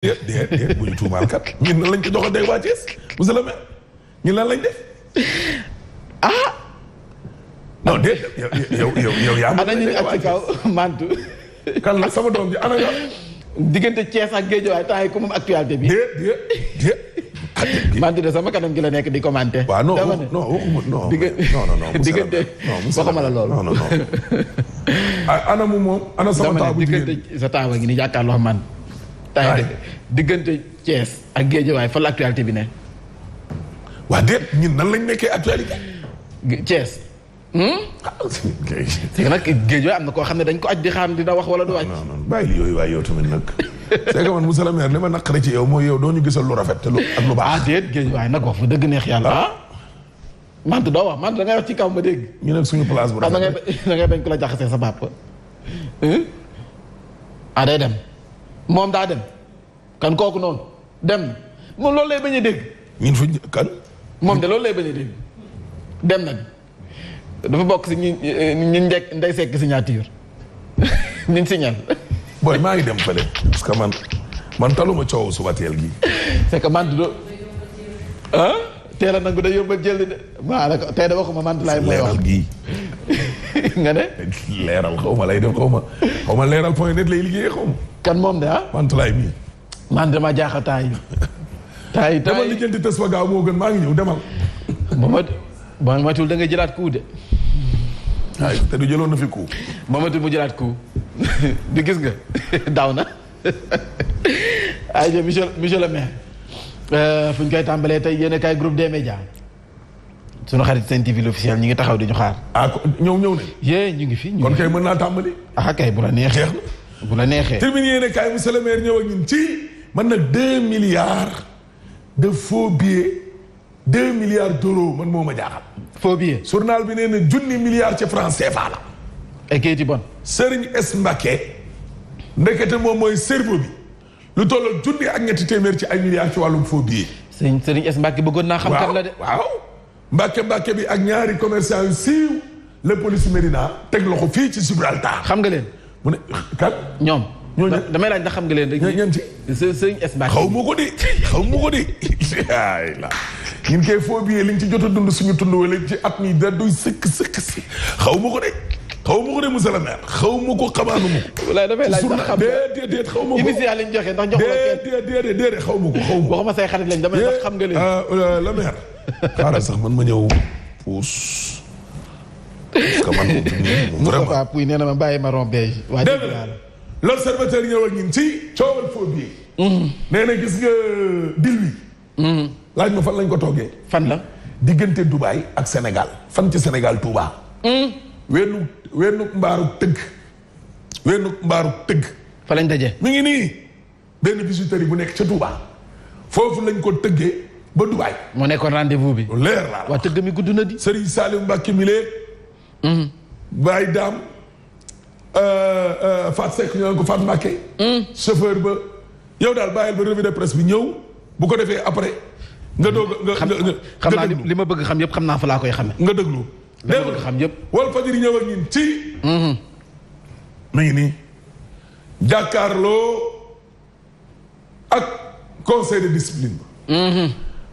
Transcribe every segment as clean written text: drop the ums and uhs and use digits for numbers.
déet bu ñu tuumaal kat ñun nan lañ ko jox a dégg waa Thiès monsieur le maire ñun lan lañ def ah non déet yow yaa ana ñu ak ci kaw mantu kan la sama doom ji ana nga diggante Thiès ak Guédiawaye temps yi ko moom actualité bi déet mantu de sama kanam gi la nekk di commenter waaw non waxuma non diggante waxuma la loolu non ana mu moom ana sama taabu diggante sa taaba gi ni jàkkaarloo man tay diggante Thiès ak Guédiawaye fa la actualité bi ne waa déet ñun nan lañ nekkee actualité Thiès c'est que nag Guédiawaye am na koo xam ne dañ ko aj di xaar dina wax wala du wàcc non bàyyi yooyu waaye yow tamit nag c'est que man monsieur le maire li ma naqari ci yow mooy yow doo ñu gisal lu rafet te lu ak lu baax déet Guédiawaye nag wax fa dëgg neex yàlla mante doo wax mante da ngay wax ci kaw ma dégg ñu nekk suñu place bu rafet da ngay bañ ko la jaxasee sa bàpp day dem moom daa dem kan kooku noonu dem moom loolu lay bañ a dégg. ñun fu kan. moom de loolu lay bañ a dégg dem na dafa bokk si ñi njëkk ndey sekk signature ñun signal. booy maa ngi dem fële parce que man taluma coow suba teel gi. c'est que man du teel a nangu day yóbbal jël de maa tey de waxuma man laay mooy wax leeral gii. nga ne. leeral xaw ma lay def xaw ma leeral point net lay liggéeyee xaw ma. kan moom de Mantulaay mii. man dama jaaxal taay yi. demal li jënti tës fa gaaw moo gën maa ngi ñëw demal. Mamadou da nga jëlaat coup de. waaye te du jëloon na fi coup. Mamadou mu jëlaat coup du gis nga daaw na. ay monsieur le maire. fu ñu koy tàmbalee tey yéen a kaay groupe des médias. sunu xarit Sen TV l'officiel ñu ngi taxaw di ñu xaar. ñëw ne. yee ñu ngi fi. kon kay mën naa tàmbali. kay bu la neexee. bu la neexee. terminé yéen kaay monsieur le maire ñëw ak ñun ci man nag 2 milliards de faux billets 2 milliards d'euros man moo ma jaaxal. faux billets. journal bi nee na 1 milliard ci franc CFA la. ay kayit bon. Serigne S Mbacké ndekete moom mooy cerveau bi lu toll 1 ak ñetti téeméer ci ay milliards ci wàllum faux billets. Serigne S Mbacké bëggoon naa xam kan la de. waaw Mbacké bi ak ñaari commerçant yu siiw la police Médina teg loxo fii ci Gibraltar. xam nga leen. mu ne kat. ñoom. damay laaj ndax xam nga leen rek. ñan ci. Serigne S Mbacké. xaw ma ko de. ay la ñun kay faux billet liñ ci jot a dund suñu tund wala ci at mi da doy sëkk xaw ma ko de monsieur le maire xaw ma ko xamaanu ma ko. walaay damay laaj ndax xam nga déet xaw ma ko. initial lañ joxe ndax jox la kenn. déet xaw ma ko. waxuma say xarit lañ damay ndax xam nga leen. le maire. xaaral sax man ma ñëw puus. parce que man moom vraiment. Moustapha Pouy nee na ma bàyyi marron beige. waa dégg naa la. l'observateur ñëw ak ñun ci coowal faux billet. nee na gis nga dil wi. laaj ma fan lañ ko toggee. fan la. diggante Dubaï ak Sénégal fan ci Sénégal Touba. weenu mbaaru tëgg. fa lañ daje. mi ngi nii benn bijouterie bu nekk ca Touba foofu lañ ko tëggee ba Dubaï. moo nekkoon rendez-vous bi. leer laa waa tëgg mi gudd na di. Serigne Salim Mbacké mi lee. Baye Dame Fat Seck ñu naan ko Fat Mbacké. chauffeur ba yow daal bàyyil ba revue de presse bi ñëw bu ko defee après. nga doog xam naa li ma bëgg xam yëpp xam naa fa laa koy xamee. nga déglu. li ma bëgg xam yëpp. Walfadjri ñëw ak ñun ci. mi ngi nii. jàkkaarloo ak conseil de discipline.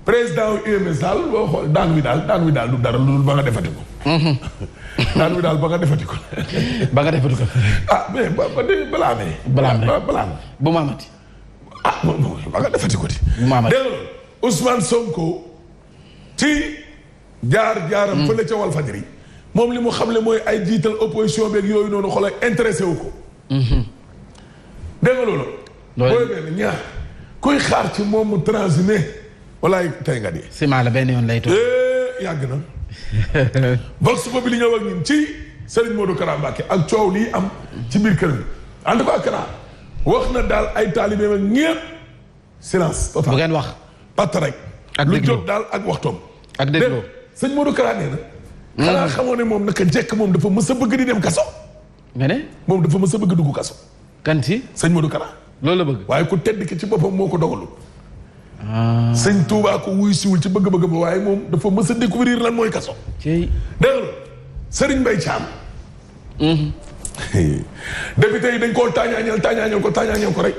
président wu UMS daal boo xool daan wi daal du dara lu dul ba nga defati ko. daan wi daal ba nga defati ko. ba nga defati ko. mais balaa mee. bu maamati. ba nga defati ko di. bu maamati dégg nga Ousmane Sonko ci jaar-jaaram fële ca Walfadjri moom li mu xamle mooy ay jiital opposition beeg yooyu noonu xoolal intéressé wu ko. dégg nga loolu. booy benn ñaar kuy xaar ci moom mu transhumé walaay tey nga di. ciment la benn yoon lay toog. yàgg na. Vox Populi ñëw ak ñun ci Serigne Modou Kara Mbacké ak coow lii am ci biir kër gi en tout cas Kara wax na daal ay taalibe ma ñépp silence total bu ngeen wax. patt rek. ak lu jot daal ak waxtoom. ak dégloo sëñ Modou Kara nee na. xanaa xamoo ne moom naka jekk moom dafa mës a bëgg di dem kaso. nga ne. moom dafa mës a bëgg dugg kaso. kan si. sëñ Modou Kara. loolu la bëgg. waaye ku tedd ki ci boppam moo ko dogalul. sëñ Touba ko wuy siwul ci bëgg-bëgg ba waaye moom dafa mës a découvrir lan mooy kaso. ci dégg nga Serigne Mbaye Thiam. député yi dañ koo taañaañal ko rek.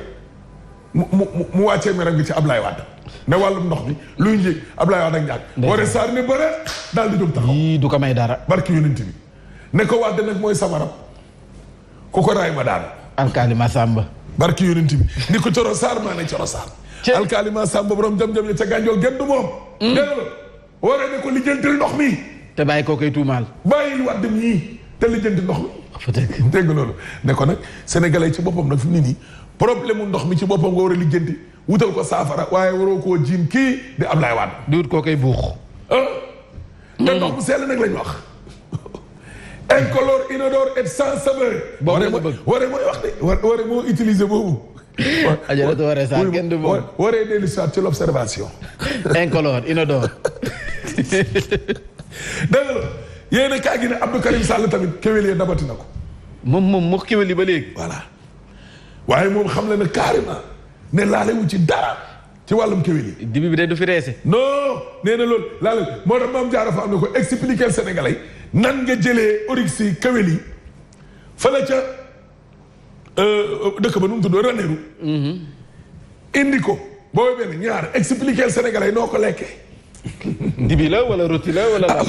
mu wàccee meram gi ci Ablaye Wade ne wàllum ndox mi luy njëg Ablaye Wade ak ñaag Woré Sarr ne bëre daal di jóg taxaw yii du ko may dara barki yonent bi ne ko Wade nag mooy sama rab ku ko raay ma daan alkaali Masamba barki yonent bi ni ko Coro Sarr maa ne Coro Sarr alkaali Masamba borom jam-jam ya ca gànjool genn du moom dégg nga Woré ne ko lijjantil ndox mi te bàyyi koo koy tuumaal bàyyil Wade mii te lijjanti ndox mi fa dëgg dégg loolu ne ko nag sénégalais ci boppam nag fi mu ne nii problème mu ndox mi ci boppam nga war a lijjanti wutal ko saafara waaye waroo koo jiim kii di Ablaye Wade di wut koo koy buux te ndox bu sell nag lañ wax incolore inodore et sans saveur Woré mooy wax de Woré moo utiliser boobu ajaratu Woré Sarr kenn du moom Woré dellu soit ci l'observation incolore inodore dégg nga yéen a kaa gi ne Abdou Karim Sall tamit kéwél yee dabati na ko moom mu kéwél yi ba léegi voilà waaye moom xam le ne carrément ne laalewu ci dara ci wàllum kéwél yi dibi bi de du fi reese non nee na loolu laale moo tax maam Jaara fa am ne ko expliquer Sénégalais nan nga jëlee orix yi kéwél yi fële ca dëkk ba nu mu tudd Ranérou indi ko boobu benn ñaar expliquer Sénégalais noo ko lekkee dibi la wala roti la wala la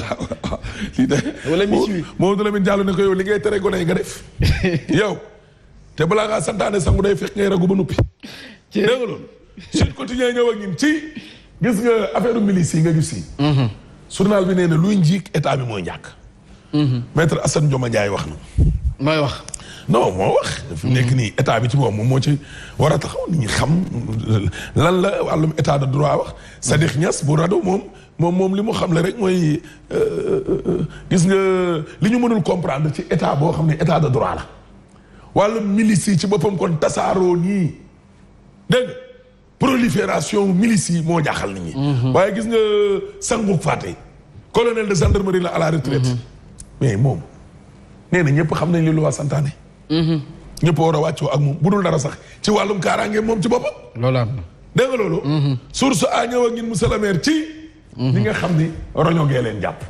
lii de wala miswi Mamadou Lamine Diallo ne ko yow li ngay tere gone yi nga def yow te balaa ngaa santaane sangu day fekk ngay ragu ba nuppi dégg nga loolu Sud Quotidien ñëw ak ñun ci gis nga affaire milice yi nga gis yi journal bi nee na luy njiig état bi mooy ñàkk maître Assane Dioma Ndiaye wax na mooy wax non moo wax fi mu nekk nii état bi ci moom moo ci war a taxaw nit ñi xam lan la wàllum état de droit wax Sadikh Niass bu rado moom li mu xam le rek mooy gis nga li ñu mënul comprendre ci état boo xam ne état de droit la wàllum milice yi ci boppam kon tasaaroo nii dégg nga prolifération milice yi moo jaaxal nit ñi waaye gis nga Sangouk Faté colonel de gendarmerie la à la retraite mais moom nee na ñëpp xam nañ li lu waa santaane ñëpp war a wàccoo ak moom bu dul dara sax ci wàllum kaaraange moom ci boppam loolu am na dégg nga loolu source a ñëw ak ñun monsieur le maire ci ñi nga xam ni roñogee leen jàpp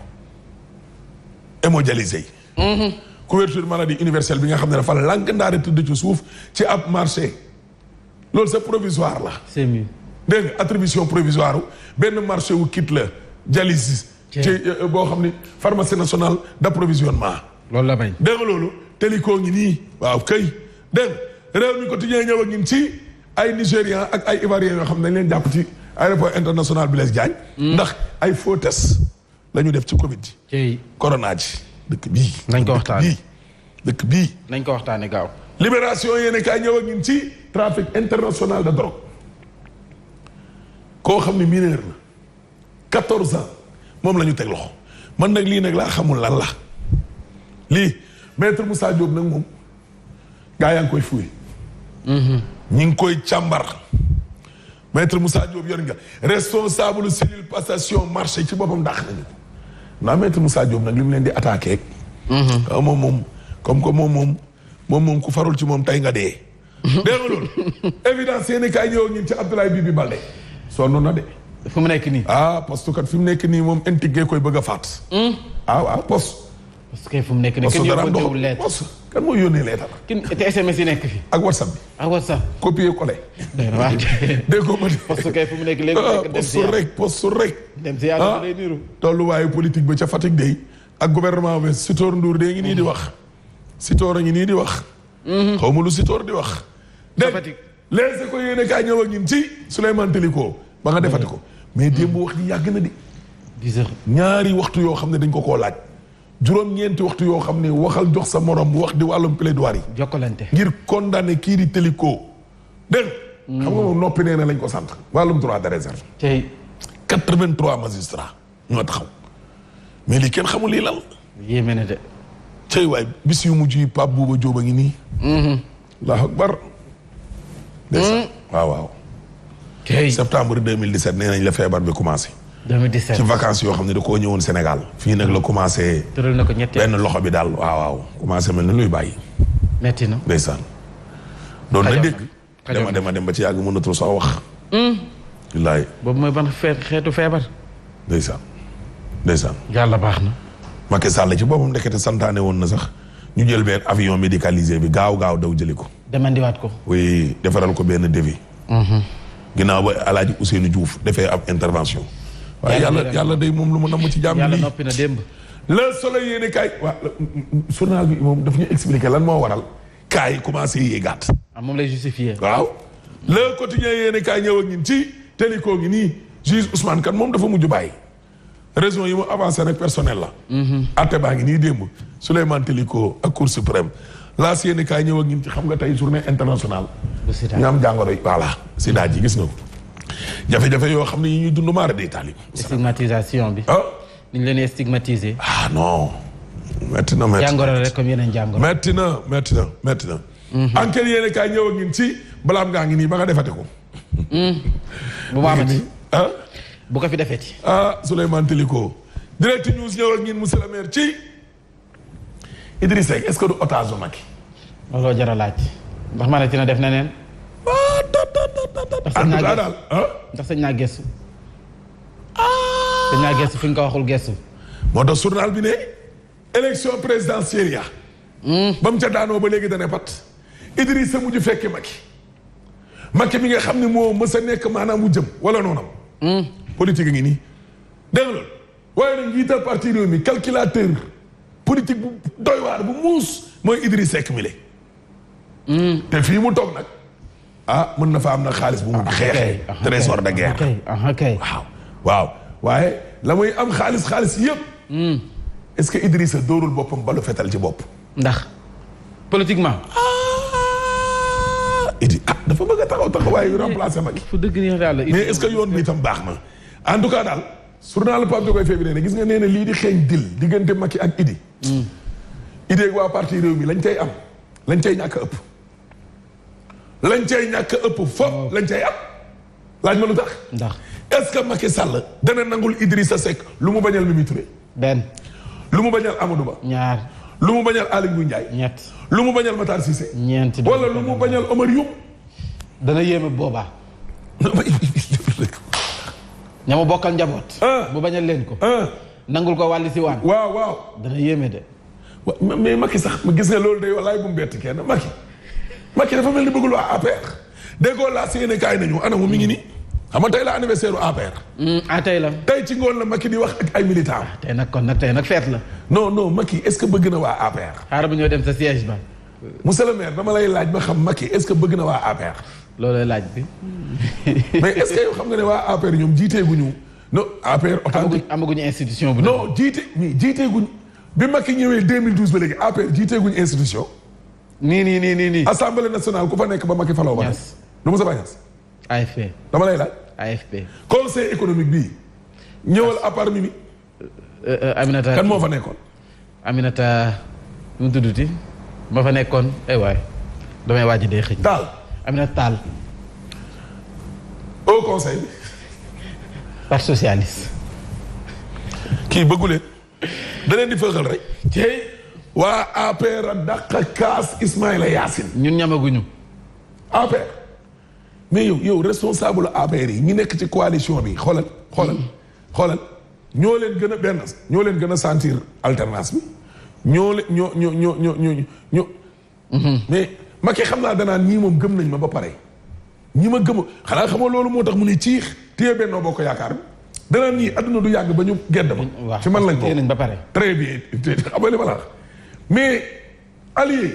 hémodialysé yi couverture maladie universelle bi nga xam ne dafa lànk ndaare tëdd ci suuf ci ab marché loolu c'est provisoire la c'est mieux dégg nga attribution provisoire benn marché wu kit la dialyse ci boo xam ni pharmacie nationale d'approvisionnement loolu la bañ dégg nga loolu telikoo ngi nii waaw kay dégg nga réew mi quotidien ñëw ak ñun ci ay Nigérians ak ay Ivoiriens yoo xam ne dañ leen jàpp ci aéroport international Blaise Diagne ndax ay faux test la ñu def ci Covid ji corona ji dëkk bii nañ ko waxtaane dëkk bii nañ ko waxtaane gaaw libération yéene kaay ñëw ak ñun ci trafic international de drogue koo xam ne mineur la 14 ans moom la ñu teg loxo man nag lii nag laa xamul lan la lii maître Moussa Diop nag moom gaa yaa ngi koy fuye ñi ngi koy càmbar maître Moussa Diop yor nga responsable cellule passation marché ci boppam dàq nañu ko naa maître Moussa Diop nag li mu leen di attaqué moom comme que moom ku farul ci moom tey nga dee dégg nga loolu évidence yéeni kaay ñëw ñun ci Abdoulaye Bibi Baldé sonn na de fu mu nekk nii parce que kat fi mu nekk nii moom intégré koy bëgg a faat waaw poste parce que fu mu nekk nii kenn yóbbuwul lettre poste kan mooy yónnee lettre te SMS yi nekk fi ak WhatsApp bi ak WhatsApp copier coller dégg ko ma poste kay fu mu nekk léegi poste rek dem si yàlla lay niru tolluwaayu politique ba ca Fatick day ak gouvernement bi Sitor Ndour dee ngi nii di wax Sitor a ngi nii di wax xaw ma lu Sitor di wax dégg leese ko yéene kaa ñëw ak ñun ci Souleymane Teliko ba nga defati ko mais démb wax ji yàgg na di 10 heures ñaari waxtu yoo xam ne dañ ko koo laaj juróom-ñeenti waxtu yoo xam ne waxal jox sa morom bu wax di wàllum plaidoirie yi jokkalante ngir condamné kii di Teliko dégg xam nga moom noppi nee na lañ ko sant wàllum droit de réserve tey 83 magistrats ñoo taxaw mais lii kenn xamul lii lan yéeme na de cey waay bis yu mujj yi Pape Bouba Diop a ngi nii allahu akbar ndeysaan waaw septembre 2017 nee nañ la feebar bi commencé 2017 ci vacances yoo xam ne da koo ñëwoon Sénégal fii nag la commencé tëral na ko ñetti benn loxo bi daal waaw commencé mel na luy bàyyi metti na ndeysaan doon na dégg dem ba ci yàgg mënatul sax wax wallaay boobu mooy ban xeetu feebar ndeysaan yàlla baax na Macky Sall ci boppam ndekete santaane woon na sax ñu jël benn avion médicalisé bi gaaw daw jëli ko demandiwaat ko oui defaral ko benn devis ginnaaw ba El Hadj Ousseynou Diouf defee ab intervention. waaye yàlla day moom lu mu namm ci jàmm. yàlla noppi na démb. Le Soleil yéene kaay waa journal bi moom daf ñu expliquer lan moo waral. kaay yi commencé yéegaat. moom lay justifier. waaw Le Quotidien yéene kaay ñëw ak ñun ci Téliko ngi nii juge Ousmane Kane moom dafa mujj bàyyi. raison yi mu avancé nag personnel la. atte baa ngi nii démb Souleymane Téliko ak Cour suprême laas yéene kaay ñëw ak ñun ci xam nga tey journée internationale. ñu am jàngoro yi voilà sida ji gis nga ko. jafe-jafe yoo xam ne yi ñuy dund maara day taali. stigmatisation bi. ah. ni ñu leen stigmatisé. ah non. metti na jàngoro rek comme yeneen jàngoro. metti na. enquête yéene kaay ñëw ak ñun ci balaam ngaa ngi nii ba nga defate ko. bu ma amati. ah. bu ko fi defeeti. ah Souleymane Téliko. direct news ñëw ak ñun monsieur le maire ci Idriss Seck est-ce que du otage bu Macky. looloo jar a laaj. ndax ma ne dina def neneen. en tout cas daal ndax sañ naa gëstu. sañ naa gëstu fu ñu ko waxul gëstu. moo tax journal bi ne élection présidentielle ya ba mu ca daanoo ba léegi dana pat Idriss Seck mujj fekke Macky mi nga xam ne moo mës a nekk maanaam mu jëm wala noonam. politique ngi nii dégg nga loolu waaye nag njiital parti réew mi calculateur politique bu doy waar bu muus mooy Idriss Seck mi le te fii mu toog nag mën na fa am na xaalis bu mu xeexee trésor de guerre waaw waaye la muy am xaalis yëpp est-ce que Idrissa dóorul boppam balu fetal ci bopp ndax politiquement Idi dafa bëgg a taxawaay yu remplacer Macky fu dëgg ni yàlla mais est-ce que yoon bi itam baax na en tout cas daal journal Pape Diogoye Faye bi ne gis nga nee na lii di xeeñ dil diggante Macky ak Idi Idi ak waa parti réew mi lañ cay am lañ cay ñàkk ëpp lañ cay ñàkk ëpp foofu lañ cay am laaj ma lu tax ndax est-ce que Macky Sall dana nangul Idrissa Seck lu mu bañal Mimi Touré benn lu mu bañal Amadou Ba ñaar lu mu bañal Aly Ngouille Ndiaye ñett lu mu bañal Matar Cissé ñeent wala lu mu bañal Omar Youm dana yéeme boobaa ñama bokkal njaboot bu bañal leen ko nangul ko wàlli si waan waaw dana yéeme de mais Macky sax gis nga loolu day wallaay bu mu bett kenn Macky dafa mel ni bëggul waa APR déggoo laa si yéene kaay nañu anamu mi ngi nii xam nga tey la anniversaire u APR tey la tey ci ngoon la Macky di wax ak ay militants tey nag feet la non Macky est-ce que bëgg na waa APR xaaral bu ñoo dem sa siège ba monsieur le maire dama lay laaj ba xam Macky est-ce que bëgg na waa APR loolay laaj bi mais est-ce que yow xam nga ne waa APR ñoom jiiteeguñu non APR authentique amaguñu institution bu non jiiteeguñu bi Macky ñëwee 2012 ba léegi APR jiiteeguñu institution nii assemblée nationale ku fa nekk ba Macky faloo ba du Moussa Bañas AFP dama lay laaj AFP conseil économique bii ñëwal à part Mimi Aminata kan moo fa nekkoon Aminata mu tudduti ma fa nekkoon waay damay waaj dee xëj Tall Aminata Tall au conseil bi parti socialiste kii bëgguleen da leen di fëxal rek tey waa APR a dàq kaas Ismaïla Yacine ñun ñamaguñu APR mais yow responsable APR yi ñi nekk ci coalition bi xoolal ñoo leen gën a sentir alternance bi ñoo mais Macky xam naa danaan ñii moom gëm nañ ma ba pare ñi ma gëm xanaa xamoo loolu moo tax mu ne ciix téye Benno Bokk Yaakaar bi danaan ñii adduna du yàgg ba ñu gedd ma ci man lañ ko ba pare très bien xam nga li ma la wax mais allié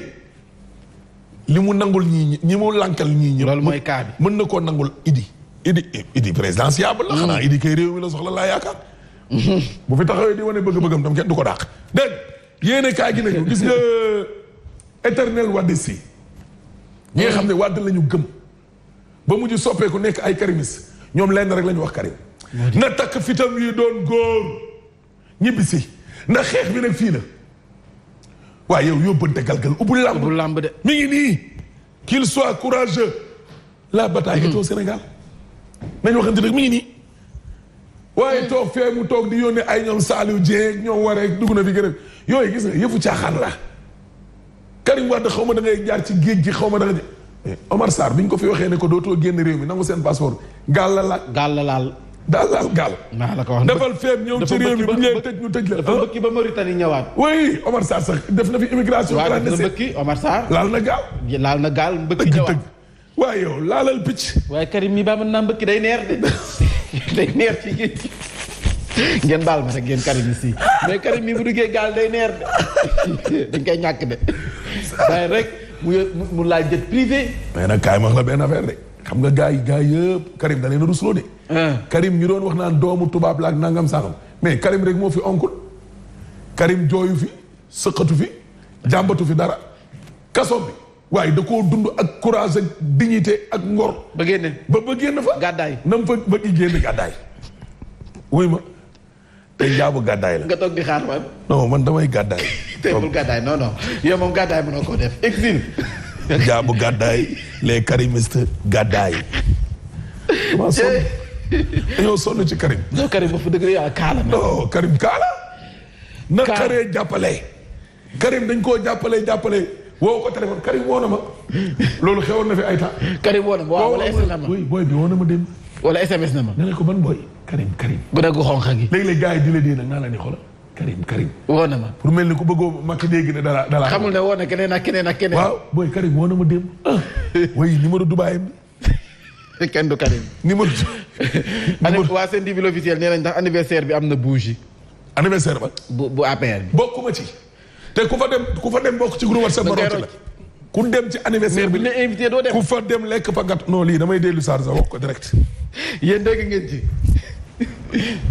li mu nangul ñi mu lankal ñii ñëpp loolu mooy cas bi mën na koo nangul Idi présidentiable la xanaa Idi kay réew mi la soxla laa yaakaar bu fi taxawee di wane bëgg-bëggam tam kenn du ko dàq dégg yéene kaay gi nañu gis nga éternel Wade si ñi nga xam ne Wade la ñu gëm ba mujj soppeeku nekk ay karimis ñoom lenn rek la ñu wax Karim na takk fitam yi doon góor ñibbisi ndax xeex bi nag fii la waaye yow yóbbante galgal ubbul làmb de mi ngi nii qu'il soit courageux la bataille est au Sénégal nañ waxante nag mi ngi nii waaye toog fee mu toog di yónnee ay ñoom Saliou Dieng ñoom waree dugg na fi gërëm yooyu gis nga yëfu caaxaan la Karim Wade xaw ma da ngay jaar ci géej gi xaw ma da nga Omar Sarr bi ñu ko fi waxee ne ko dootoo génn réew mi nangu seen passeport gaal la laal gaal maa la ko wax defal feeb ñëw ci réew mi bu ñu leen tëj ñu tëj la dafa mbëkki ba Mauritanie ñëwaat oui Omar Sarr sax def na fi immigration clandestine Omar Sarr laal na gaal mbëkki ñëwaat waaye yow laalal picc. waaye Karim mi ba mën naa mbëkki day neer de day neer ci géej gi ngeen baal ma rek ngeen Karim yi si mais Karim mi bu duggee gaal day neer de dañ koy ñàkk de waaye rek mu laaj jet privé. mais nag kaay ma wax la benn affaire de xam nga gars yi yëpp Karim da leen a rusloo de. Karim ñu doon wax naan doomu tubaab la ak nangam sangam mais Karim rek moo fi onkul Karim jooyu fi sëqatu fi jàmbatu fi dara kaso bi waaye da koo dund ak courage ak dignité ak ngor. ba génne ba génn fa. gàddaay nam fa ba gi génn gàddaay. wuy ma te njaabu gàddaay la. nga toog di xaar man. non man damay gàddaay. teewul gàddaay non non yow moom gàddaay mënoo koo def exil. njaabu gàddaay les karimistes gàddaay. damaa sonn dañoo sonn ci Karim. non Karim ba fa dëgg yaa kaala. non Karim kaala. na xaree jàppale. Karim dañ koo jàppale woo ko téléphone Karim woo na ma. loolu xewoon na fi ay temps. Karim woo na ma waaw wala SMS na ma. oui booy bi woo na ma dem. wala SMS na ma. nga ne ko ban booy. Karim. bu dagg xonq gi. léeg-léeg gars yi di la dee nag naa la ni xoolal Karim. woo na ma. pour mel ni ku bëggoo Macky dégg ne dara. xamul ne woo na keneen ak keneen ak keneen. waaw booy Karim woo na ma dem. oui numéro Dubaay bi. kenn du Karim. numéro. waa seen TV officiel nee nañ ndax anniversaire bi am na bougie. anniversaire ba. bu APR bi. bokkuma ci. te ku fa dem bokk ci groupe WhatsApp ma rocc la. ku dem ci anniversaire bi mais bu ñu invité doo dem. ku fa dem lekk fa gat non lii damay dellu Sarr sax wax ko direct. yéen dégg ngeen ci.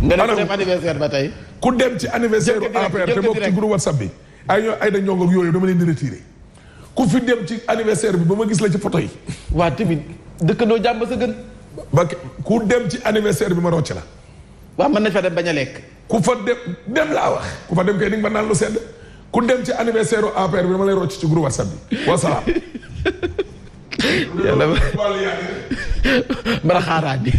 nga dem anniversaire ba tey. ku dem ci anniversaire bu APR te bokk ci groupe WhatsApp bi. ay da ñong ak yooyu dama leen di retiré. ku fi dem ci anniversaire bi ba ma gis la ci photo yi. waa tamit dëkkandoo jàmm sa gën. ba ku dem ci anniversaire bi ma rocc la. waaw mën nañ fa dem bañ a lekk. ku fa dem laa wax. ku fa dem kay di nga ma naan lu sedd. ku dem ci anniversaire u APR bi dama lay rocc ci groupe WhatsApp bi wasalaam. yàlla mën a xaaraat bi.